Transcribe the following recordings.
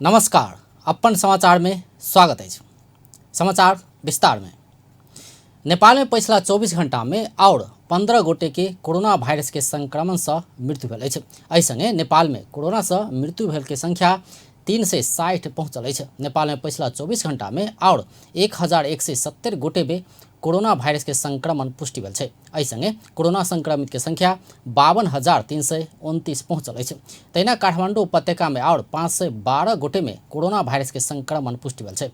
नमस्कार, अपन समाचार में स्वागत अछि। समाचार विस्तार में नेपाल में पछिला 24 घंटा में और 15 गोटे के कोरोना वायरस के संक्रमण से मृत्यु भेल अछि। एहि संगे नेपाल में कोरोना से मृत्यु भेल के संख्या 360 पहुंचल अछि। नेपाल में पछिला 24 घंटा में और 1170 गोटे में कोरोना वायरस के संक्रमण पुष्टि भेल छै। एहि संगे कोरोना संक्रमित के संख्या 52,329 पहुंचल अछि। तहिना काठमांडू उपत्यका में और 512 गोटे में कोरोना वायरस के संक्रमण पुष्टि भेल छै,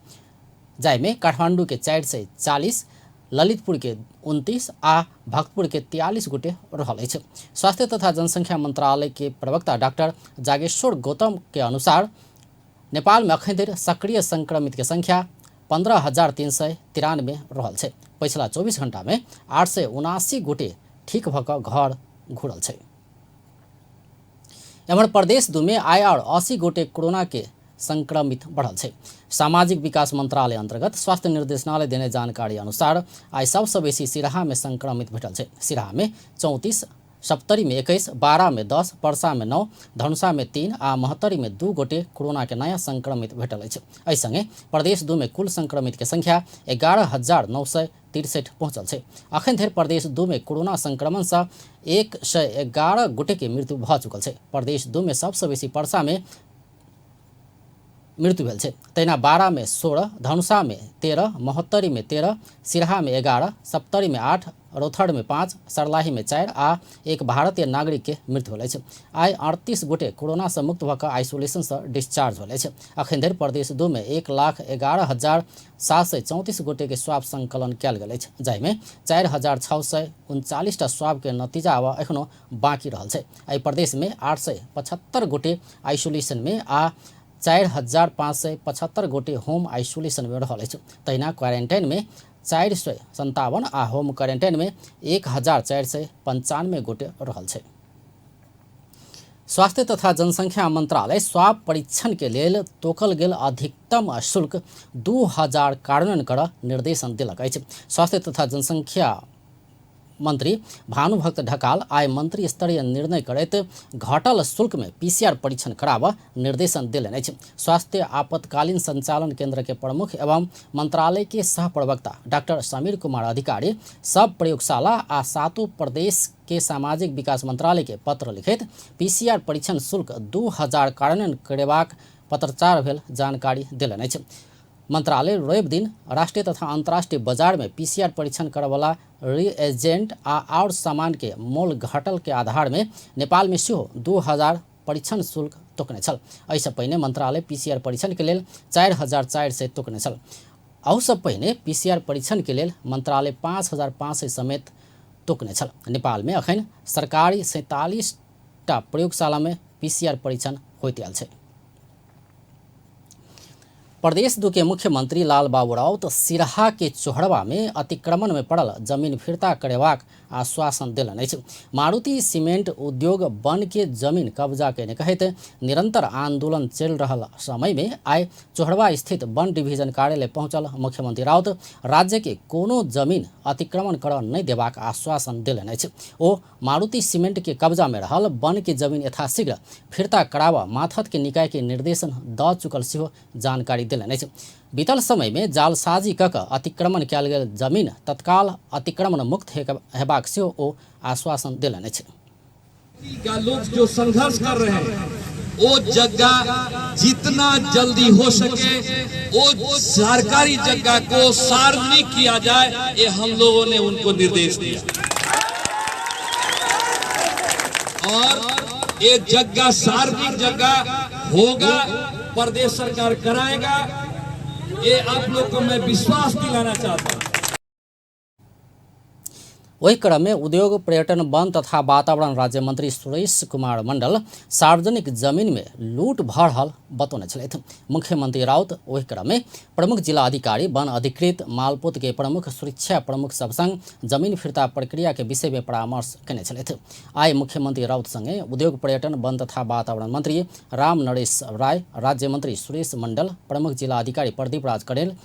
जाहिमे काठमांडू के 440, ललितपुर के 29 आ भक्तपुर के 43 गोटे रहल अछि। स्वास्थ्य तथा जनसंख्या मंत्रालय के प्रवक्ता डॉक्टर जागेश्वर गौतम के अनुसार नेपाल में अखन धरि सक्रिय संक्रमित के संख्या 15,393 रहल छै। पछिला 24 घंटा में 879 गोटे ठीक भऽ कऽ घर घुरल छै। एम्हर प्रदेश 2 में आइ आओर 80 गोटे कोरोना के संक्रमित बढ़ल छै। सामाजिक विकास मंत्रालय अंतर्गत स्वास्थ्य निर्देशनालय देने जानकारी अनुसार आइ सबसँ बेसी सिराहा में संक्रमित भेटल छै। सिराहा में 34, सप्तरी में 21, बारा में 10, परसा में 9, धनुषा में 3 आ महोत्तरी में 2 गोटे कोरोना के नया संक्रमित भेटल अछि। एहि संगे प्रदेश 2 में कुल संक्रमित के संख्या 11,963 पहुंचल छै। अखन धरि प्रदेश 2 में कोरोना संक्रमण से 111 गोटे के मृत्यु भऽ चुकल छै। प्रदेश 2 में सबसँ बेसी परसा में मृत्यु भेल छै। तहिना बारा में 16, धनुषा में 13, महोत्तरी में 13, सिरहा में 11, सप्तरी में 8, रौथड़ में 5, सर्लाही में 4 आ एक भारतीय नागरिक के मृत्यु भेल अछि। आइ 38 गोटे कोरोना से मुक्त भऽ कऽ आइसोलेशन से डिस्चार्ज भेल अछि। अखन धरि प्रदेश 2 में 1,11,734 गोटे के स्वाब संकलन कयल गेल अछि, जाहिमे 4,639 टा स्वाब के नतीजा आब एखनो बाकी रहल छै। एहि प्रदेश में 875 गोटे आइसोलेशन में आ 4,575 गोटे होम आइसोलेशन में रहल अछि। तहिना क्वारेंटाइन में 457 आ होम क्वारेंटाइन में 1,495 गोटे रहल छै। स्वास्थ्य तथा जनसंख्या मंत्रालय स्वाब परीक्षण के लेल तोकल गेल अधिकतम शुल्क 2,000 कार्यान्वयन कर निर्देशन देलक अछि। स्वास्थ्य तथा जनसंख्या मंत्री भानुभक्त ढकाल आइ मंत्री स्तरीय निर्णय करैत घटल शुल्क में पीसीआर परीक्षण कराबऽ निर्देशन देलनि अछि। स्वास्थ्य आपतकालीन संचालन केंद्र के प्रमुख एवं मंत्रालय के सह प्रवक्ता डॉक्टर समीर कुमार अधिकारी सब प्रयोगशाला आ सातों प्रदेश के सामाजिक विकास मंत्रालय के पत्र लिखैत पीसीआर परीक्षण शुल्क 2,000 कार्यान्वयन करेबाक पत्रचार भेल जानकारी देलनि अछि। मंत्रालय रवि दिन राष्ट्रीय तथा अंतर्राष्ट्रीय बाजार में पीसीआर परीक्षण करऽवला रिएजेंट आ आओर सामान के मोल घटल के आधार में नेपाल में सेहो 2,000 परीक्षण शुल्क तोकने छल। एहिसँ पहिने मंत्रालय पीसीआर परीक्षण के लेल 4,400 तोकने छल। अहूसँ पहिने पीसीआर परीक्षण के लेल मंत्रालय 5,500 समेत तोकने छल। नेपाल में अखन सरकारी 47 टा प्रयोगशाला में पीसीआर परीक्षण होइत आयल छै। प्रदेश 2 के मुख्यमंत्री लाल बाबू राउत सिरहा के चोहड़वा में अतिक्रमण में पड़ल जमीन फिर्ता करेबाक आश्वासन देलनि अछि। मारुति सीमेंट उद्योग वन के जमीन कब्जा केने कहैत निरंतर आंदोलन चलि रहल समय में आइ चोहड़वा स्थित वन डिवीजन कार्यालय पहुंचल मुख्यमंत्री राउत राज्य के कोनो जमीन अतिक्रमण करऽ नहि देबाक आश्वासन देलनि अछि। ओ मारुति सीमेंट के कब्जा में रहल वन के जमीन यथाशीघ्र फिर्ता कराबऽ माथत के निकाय के निर्देशन दऽ चुकल सेहो जानकारी देलनि अछि। बीतल समय में जालसाजी कऽ कऽ अतिक्रमण कयल गेल जमीन तत्काल अतिक्रमण मुक्त हेबाक सेहो ओ आश्वासन देलनि अछि। का लोग जो संघर्ष कर रहे हैं वो जगह जितना जल्दी हो सके वो सरकारी जगह को सार्वजनिक किया जाए, ये हम लोगों ने उनको निर्देश दिया। और ये जगह सार्वजनिक जगह होगा, प्रदेश सरकार कराएगा, ये आप लोग को मैं विश्वास दिलाना चाहता हूँ। ओहि क्रम में उद्योग पर्यटन वन तथा वातावरण राज्य मंत्री सुरेश कुमार मंडल सार्वजनिक जमीन में लूट भऽ रहल बतौने छलथि। मुख्यमंत्री राउत ओहि क्रम में प्रमुख जिला अधिकारी, वन अधिकृत, मालपोत के प्रमुख, सुरक्षा प्रमुख सब संग जमीन फिर्ता प्रक्रिया के विषय में परामर्श केने छलथि। आइ मुख्यमंत्री राउत संगे उद्योग पर्यटन वन तथा वातावरण मंत्री राम नरेश राय, राज्य मंत्री सुरेश मंडल, प्रमुख जिला अधिकारी प्रदीप राज करेल,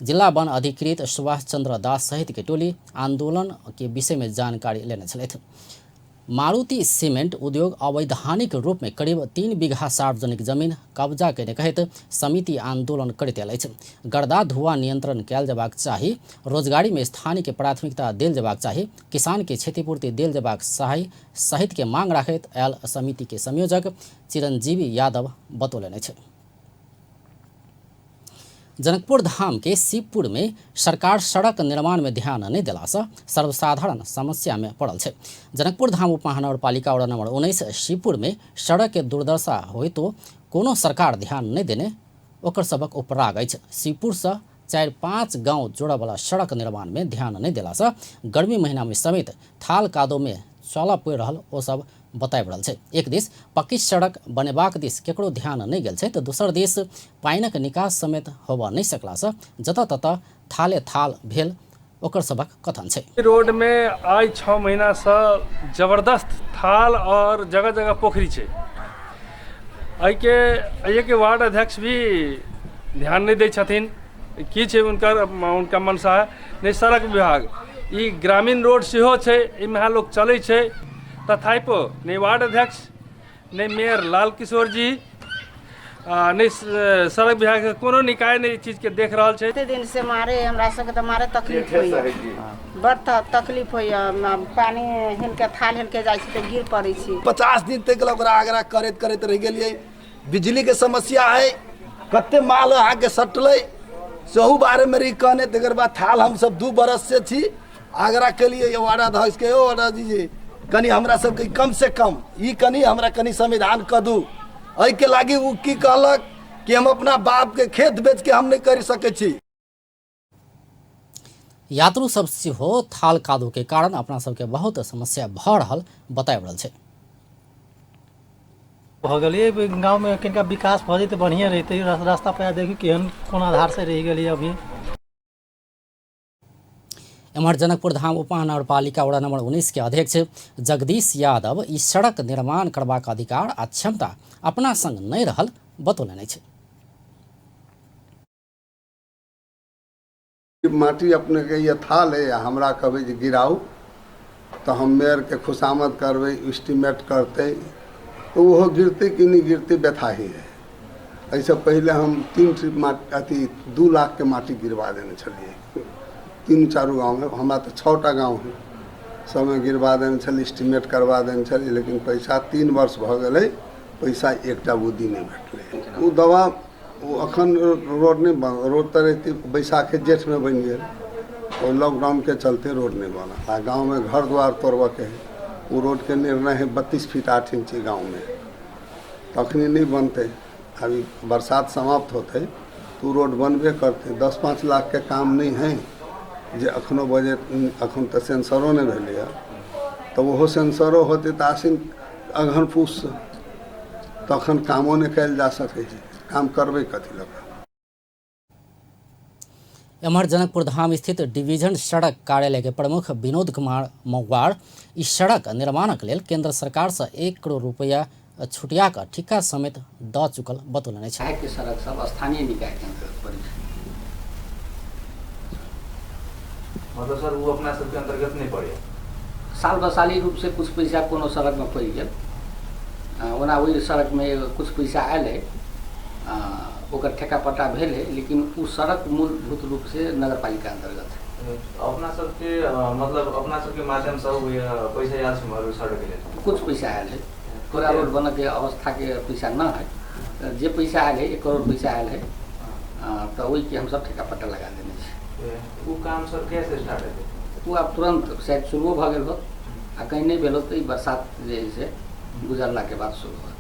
जिला वन अधिकृत सुभाष चंद्र दास सहित के टोली आंदोलन के विषय में जानकारी लेने छलथि। मारुति सीमेंट उद्योग अवैधानिक रूप में करीब 3 बीघा सार्वजनिक जमीन कब्जा कयने कहैत समिति आंदोलन करैत आयल अछि। गर्दा धुआं नियंत्रण कयल जेबाक चाही, रोजगारी में स्थानीय के प्राथमिकता देल जेबाक चाही, किसान के क्षतिपूर्ति देल जेबाक चाही सहित के मांग राखैत आयल समिति के संयोजक चिरंजीवी यादव बतौलनि अछि। जनकपुर धाम के शिवपुर में सरकार सड़क निर्माण में ध्यान नहीं देलासँ सर्वसाधारण समस्या में पड़ल छै। जनकपुर धाम उपमहानगरपालिका वार्ड नंबर 19 शिवपुर में सड़क के दुर्दशा होइतो कोनो सरकार ध्यान नहीं देने ओकर सबक उपराग अछि। शिवपुर से 4-5 गांव जोड़यवला सड़क निर्माण में ध्यान नहीं देलासँ गर्मी महीना में समेत थाल कादो में चलऽ पड़ि रहल ओ सब बताबि रहल छै। एक दिस पक्की सड़क बनेबाक दिस केकरो ध्यान नहि गेल छै तऽ दोसर दिस पानिक निकास समेत होबऽ नहि सकलासँ जतऽ ततऽ थाले थाल भेल ओकर सभक कथन छै। रोड में आइ 6 महीना से जबरदस्त थाल और जगह जगह पोखरी छै। एहिके वार्ड अध्यक्ष भी ध्यान नहि दै छथिन, की छै हुनका मनसा नहि। सड़क विभाग ई ग्रामीण रोड सेहो छै, एहिमे लोक चलै छै, तथापि नहि वार्ड अध्यक्ष, नहि मेयर लाल किशोर जी, नहि सड़क विभाग के कोनो निकाय नहि ई चीजके देख रहल छै। कते दिन से मारे हमरा सबके तऽ मारे तकलीफ होइया, बड़ तकलीफ होइया। पानि हेलके थाल हेलके जाइ छी तऽ गिर पड़ै छी। 50 दिन तक ओकरा आग्रह करैत करैत रहि गेलियै। बिजलीके समस्या है, कते माल अहाँके सटलै सेहू बारेमे रही कहने। तकर बाद थाल हमसब 2 बरस से छी आग्रह केलियै वार्ड अध्यक्षके, यौ वार्ड जी कनि हमरा सबके कम से कम ई कनि हमरा कनि संविधान कऽ दू। एहिके लागि ओ की कहलक कि हम अपना बापके खेत बेचके हम नहि करि सकै छी। यात्रु सब सेहो थाल कादो के कारण अपना सबके बहुत समस्या भऽ रहल बताबि रहल छै। भऽ गेलियै गाँवमे कनिका विकास भऽ जेतै बढ़िएँ रहितै। रास्ता पैरा देखियौ केहन कोन आधारसँ रहि गेलियै अभी। एम्हर जनकपुर धाम उपमहानगरपालिका वार्ड नंबर 19 के अध्यक्ष जगदीश यादव ई सड़क निर्माण करबाक अधिकार आ क्षमता अपना संग नहि रहल बतौलनि अछि। माटी अपनेके ये थाल है, हमरा कहबै जे गिराउ तऽ हम मेयरके खुशामद करबै, एस्टिमेट करतै तऽ ओहो गिरतै कि नहि गिरतै व्यथा ही है। एहिसँ पहिले हम 3 ट्रिप माटी अथी 2 लाखके माटी गिरवा देने छलियै 3-4 गाँवमे। हमरा तऽ 6टा गाँव है, सबमे गिरवा देने छलियै, एस्टिमेट करवा देने छलियै, लेकिन पैसा 3 वर्ष भऽ गेलै, पैसा एकटा बुद्धि नहि भेटलै। ओ दवा ओ अखन रोड नहि बन, रोड तऽ रहितै बैसाखे जेठमे बनि गेल, ओ लॉकडाउनके चलते रोड नहि बनल। आ गाँवमे घर द्वार तोड़बऽके है, ओ रोडके निर्णय है 32 फीट 8 इंची गाँवमे, तखनी नहि बनतै। अभी बरसात समाप्त होतै तऽ ओ रोड बनबे करतै। 10-5 लाखके काम नहि है जे अखनो बजट, अखन तऽ सेंसरो नहि भेलैए, तऽ ओहो सेंसरो होतै तऽ आसिन अगहन पूससँ, तखन कामो नहि कयल जा सकै छै, काम करबै कथी लऽ कऽ। एम्हर जनकपुर धाम स्थित डिवीजन सड़क कार्यालय के प्रमुख विनोद कुमार मौवार ई सड़क निर्माणक लेल केंद्र सरकार से 1 करोड़ रुपया छुटिया कऽ ठिक्का समेत दऽ चुकल बतौलनि अछि। के सड़क सब स्थानीय निकाय के अंतर्गत पड़ै छै। मतलब सर वो अपना सबके अंतर्गत नहीं पड़े। साल बसाली रूप से कुछ पैसा कोनो सड़क में पड़ि गेल, ओना ओहि सड़क में कुछ पैसा आयल है, ओकर ठेका पट्टा भेल है, लेकिन ओ सड़क मूलभूत रूप से नगरपालिका अंतर्गत है। अपना सबके मतलब अपना सबके माध्यम से पैसा आयल छै सड़क के लेल? कुछ पैसा आयल है, पूरा रोड बनऽ के अवस्था के पैसा न है, जे पैसा आयल है 1 करोड़ पैसा आयल है, तऽ ओहिके हमसब ठेका पट्टा लगा देने छी। ओ काम सर कैसे स्टार्ट हेतै? ओ आब तुरंत शायद शुरुओ भऽ गेल होत, आ कहीं नहि भेल होत तऽ ई बरसात जे है से गुजरलाके बाद शुरू होत।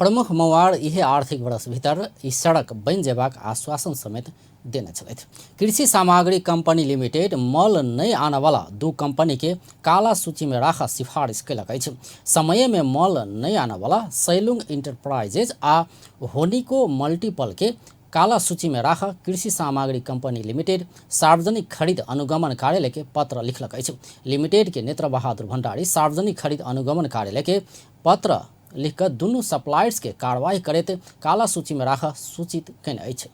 प्रमुख मौआर इहे आर्थिक वर्ष भीतर ई सड़क बनि जेबाक आश्वासन समेत देने छलथि। कृषि सामग्री कंपनी लिमिटेड मल नहि आनऽवला 2 कंपनी के काला सूची में राखऽ सिफारिश कयलक अछि। समय में मल नहि आनऽवला सैलुंग इंटरप्राइजेज आ होनिको मल्टीपल के काला सूची में राख कृषि सामग्री कंपनी लिमिटेड सार्वजनिक खरीद अनुगमन कार्यालय के पत्र लिखलक अछि। लिमिटेड के नेत्र बहादुर भंडारी सार्वजनिक खरीद अनुगमन कार्यालय के पत्र लिख कऽ दुनू सप्लायर्स के कार्रवाई करैत काला सूची में राख सूचित कयने अछि।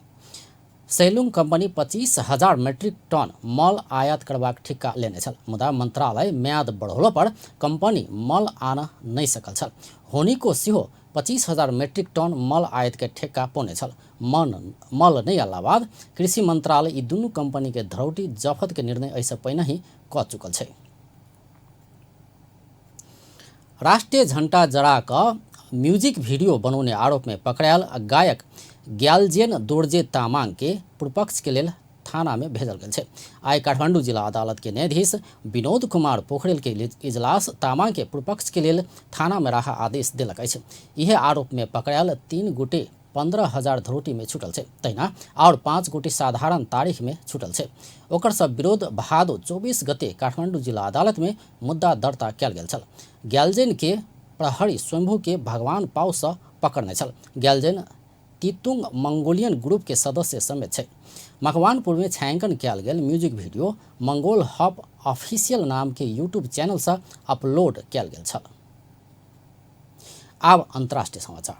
सैलुंग कंपनी 25,000 मेट्रिक टन मल आयात करबाक ठिक्का लेने छल, मुदा मंत्रालय म्याद बढ़ौला पर कंपनी मल आन नहि सकल छल। होनिको सेहो 25,000 मेट्रिक टन मल आयात के ठेक्का पौने छल। मल नहि अयला बाद कृषि मंत्रालय ई दुनू कंपनी के धरौटी जफत के निर्णय एहिसँ पहिने ही कऽ चुकल छै। राष्ट्रीय झंडा जरा कऽ म्यूजिक वीडियो बनौने आरोप में पकड़ायल गायक ग्यालजेन दोर्जे तामाङ के पूर्वपक्ष के लेल थाना में भेजल गेल छै। आइ काठमांडू जिला अदालत के न्यायाधीश विनोद कुमार पोखरेल के इजलास तामाङ के पूर्वपक्ष के लेल थाना में राह आदेश देलक अछि। इहे आरोप में पकड़ायल 3 गोटे 15,000 धरोटी में छूटल छै, तहिना और 5 गोटे साधारण तारीख में छूटल छै। ओकर सब विरोध भादो 24 गते काठमांडू जिला अदालत में मुद्दा दर्ता कयल गेल छल। ग्यालजेन के प्रहरी स्वयंभू के भगवान पाउ से पकड़ने छल। ग्यालजेन तितुंग मंगोलियन ग्रुप के सदस्य समेत छै। मकवानपुर में छायांकन कयल गेल music video Mongol hop official नाम के यूट्यूब चैनल से अपलोड कयल गेल छल। आब अंतर्राष्ट्रीय समाचार।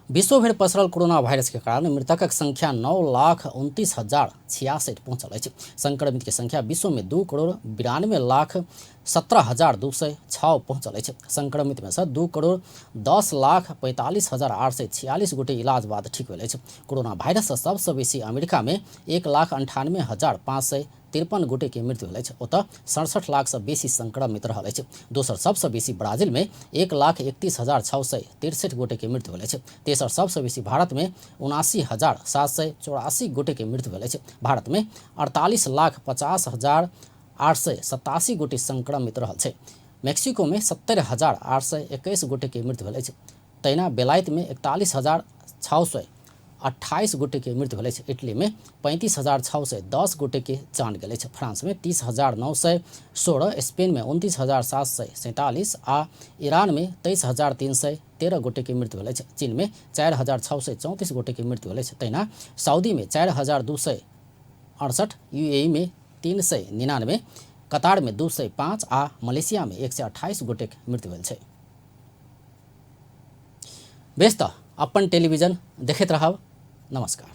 विश्वभरि पसरल कोरोना वायरस के कारण मृतकक संख्या 9,29,066 पहुंचल अछि। संक्रमित के संख्या विश्व में 2,92,17,206 पहुंचल अछि। संक्रमित में से 2,10,45,846 गोटे इलाज बाद ठीक भेल अछि। कोरोना वायरस से सबसँ बेसी अमेरिका में 1,98,553 गोटे के मृत्यु भेल अछि। ओतऽ 67 लाख से बेसी संक्रमित रहल अछि। दोसर सबसँ बेसी ब्राजील में 1,31,663 गोटे के मृत्यु भेल अछि। तेसर सबसँ बेसी भारत में 79,784 गोटे के मृत्यु भेल अछि। भारत में 48,50,887 गोटे संक्रमित रहल छै। मेक्सिको में 70,821 गोटे के मृत्यु भेल अछि। तहिना बेलायत में 41,628 गोटे के मृत्यु भेल अछि। इटली में 35,610 गोटे के जान गेल अछि। फ्रांस में 30,916, स्पेन में 29,747 आ ईरान में 23,313 गोटे के मृत्यु भेल अछि। चीन में 4,634 गोटे के मृत्यु भेल अछि। तहिना सऊदी में 4,268, यूएई में 399, कतार में 205 आ मलेशिया में 128 गोटे के मृत्यु भेल छै। बेस तऽ अपन टेलीविजन देखैत रहब। नमस्कार।